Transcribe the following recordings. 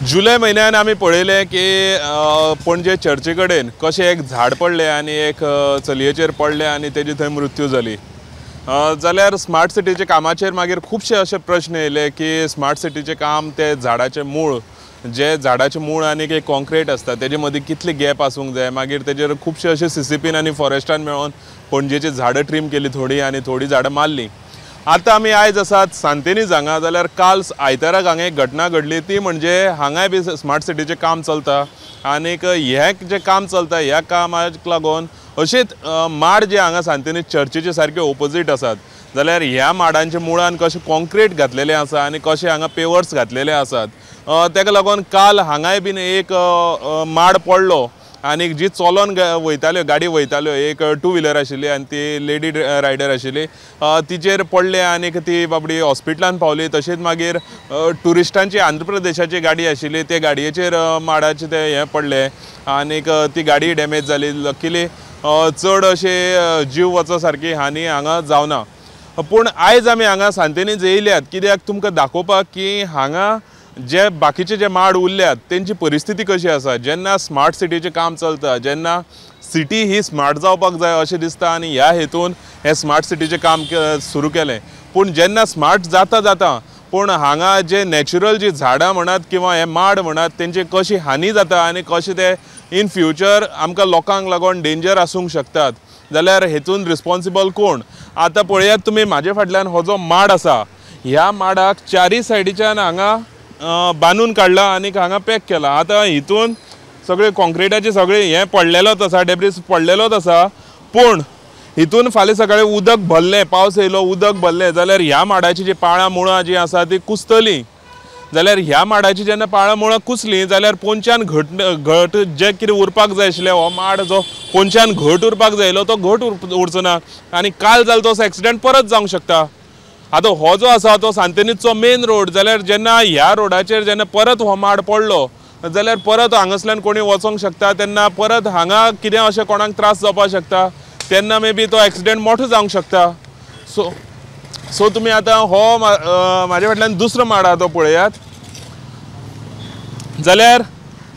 जुलय म्हयन्यान आमी पळयलें की पणजे चर्चे कडेन कशें एक झाड पडलें आनी एक चलयेचेर पडलें आनी तेजी थंय मृत्यू जाली. जाल्यार स्मार्ट सिटीच्या कामाचेर मागीर खुबशे अशे प्रश्न येयले की स्मार्ट सिटीचें काम ते झाडाचें मूळ, जे झाडाचें मूळ आनी एक कॉन्क्रीट आसता तेजे मदीं कितले गॅप आसूंक जाय. मागीर तेजेर खुबशे अशे सीसीपीन आनी फॉरेस्टान मेळोन पणजेची झाडां ट्रीम केली थोडीं आनी थोडीं झाडां मारलीं. आतां आमी आयज आसात सांतेनीज हांगा, जाल्यार काल आयताराक हांगा एक घटना घडली ती म्हणजे हांगाय बी स्मार्ट सिटीचें काम चलता आनीक हें जें काम चलता ह्या कामाक लागून अशेंच माड जे हांगा सांतेनीज चर्चीचे सारके ओपोजीट आसात, जाल्यार ह्या माडांच्या मुळान कशें कॉन्क्रीट घातलेलें आसा आनी कशें हांगा पेवर्स घातलेले आसात, तेका लागून काल हांगाय बीन एक माड पडलो आनी जी चलोन वयताल्यो गाडी वयताल्यो, एक टू व्हिलर आशिल्ली आनी ती लेडी रायडर आशिल्ली, तिचेर पडले आनी ती बाबडी हॉस्पिटलान पावली. तशेंच मागीर ट्युरिस्टांची आंध्र प्रदेशाची गाडी आशिल्ली, ते गाडयेचेर माडाचें तें हें पडलें आनीक ती गाडी डॅमेज जाली. लकीली चड अशें जीव वचो सारकी हानी हांगा जावना. पूण आयज आमी हांगा सांतेनीज येयल्यात कित्याक तुमकां दाखोवपाक की हांगा जे बाकीचे जे माड उरल्यात तेंची परिस्थिती कशी आसा. जेन्ना स्मार्ट सिटीचें काम चलता, जेन्ना सिटी ही स्मार्ट जावपाक जाय अशें दिसता आनी ह्या हेतून हें स्मार्ट सिटीचें काम सुरू केलें. पूण जेन्ना स्मार्ट जाता जाता पूण हांगा जे नॅचरल जी झाडां म्हणात किंवा हे माड म्हणात तेंची कशी हानी जाता आनी कशें ते इन फ्युचर आमकां लोकांक लागून डेंजर आसूंक शकतात, जाल्यार हेतून रिस्पॉन्सिबल कोण. आतां पळयात तुमी म्हाजे फाटल्यान हो जो माड आसा, ह्या माडाक चारी सायडीच्यान हांगा बांदून काडला आनी हांगा पॅक केला. आतां हितून सगळे कॉन्क्रिटाचे सगळे हें पडलेलोच आसा, डेब्रीस पडलेलोच आसा. पूण हितून फाल्यां सकाळीं उदक भरलें, पावस येयलो उदक भरलें जाल्यार ह्या माडाची जी पाळां मुळां जीं आसा ती कुसतलीं. जाल्यार ह्या माडाची जेन्ना पाळां मुळां कुसलीं जाल्यार पोंच्यान घट घट जें कितें उरपाक जाय आशिल्लें, हो माड जो पोंच्यान घट उरपाक जाय आशिल्लो तो घट उरचो ना आनी काल जालो तसो एक्सिडंट परत जावंक शकता. आतां हो जो आसा तो सांतेनीजचो मेन रोड, जाल्यार जेन्ना ह्या रोडाचेर जेन्ना परत हो माड पडलो जाल्यार परत हांगासल्यान कोणी वचोंक शकता, तेन्ना परत हांगा कितें अशें कोणाक त्रास जावपाक शकता, तेन्ना मे बी तो एक्सिडंट मोठो जावंक शकता. सो सो तुमी आतां हो म्हाजे फाटल्यान दुसरो माड आहा तो पळयात, जाल्यार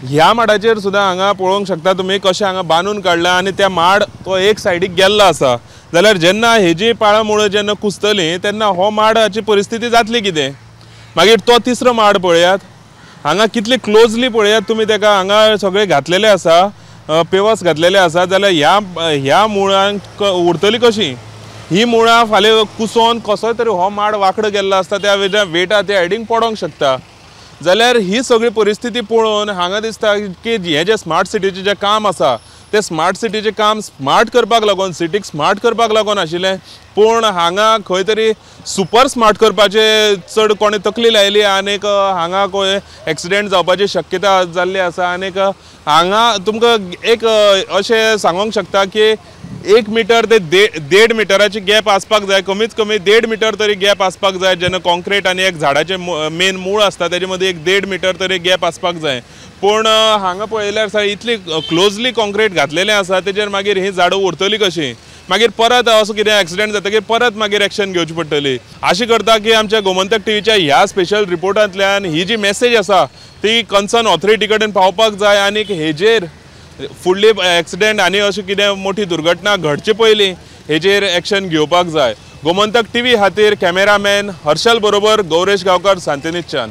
ह्या माडाचेर सुद्दां हांगा पळोवंक शकता तुमी कशें हांगा बांदून काडला आनी त्या माड तो एक सायडीक गेल्लो आसा. जाल्यार जेन्ना हेजी पाळां मुळां जेन्ना कुसतलीं तेन्ना हो माडाची परिस्थिती जातली कितें. मागीर तो तिसरो माड पळयात, हांगा कितली क्लोजली पळयात तुमी तेका, हांगा सगळे घातलेले आसा, पेवर्स घातलेले आसा, जाल्यार ह्या ह्या मुळांक उरतली कशी ही मुळां फाल्यां कुसोन कसोय तरी हो माड वांकडो गेल्लो आसता त्या वेटा त्या हेडींग पडोंक शकता. जाल्यार ही सगळी परिस्थिती पळोवन हांगा दिसता की हें जें स्मार्ट सिटीचें जें काम आसा तें स्मार्ट सिटीचें काम स्मार्ट करपाक लागून, सिटीक स्मार्ट करपाक लागून आशिल्लें, पूण हांगा खंय तरी सुपर स्मार्ट करपाचें चड कोणें तकली लायली आनीक हांगा खंय एक्सिडंट जावपाची शक्यता जाल्ली आसा. आनीक हांगा तुमकां एक अशें सांगूंक शकता की 1 मिटर ते 1.5 मिटराची गॅप आसपाक जाय, कमीत कमी 1.5 मिटर तरी गॅप आसपाक जाय. जेन्ना कॉन्क्रीट आनी एक झाडाचें मेन मूळ आसता तेजे मदीं एक 1.5 मिटर तरी गॅप आसपाक जाय. पूण हांगा पळयल्यार सारकें इतली क्लोजली कॉन्क्रीट घातलेलें आसा तेजेर मागीर हीं झाडां उरतलीं कशीं. मागीर परत असो कितें एक्सिडंट जातकीर परत मागीर एक्शन घेवची पडटली. आशा करता की आमच्या गोमंतक टीव्हीच्या ह्या स्पेशल रिपोर्टांतल्यान ही जी मॅसेज आसा ती कन्सर्न ऑथॉरिटी कडेन पावपाक जाय आनी हेजेर फुडली एक्सिडंट आनी अशें कितें मोठी दुर्घटना घडचे पयलीं हेजेर एक्शन घेवपाक जाय. गोमंतक टीव्ही खातीर कॅमेरामॅन हर्षल बरोबर गौरेश गांवकर, सांतेनीजच्यान.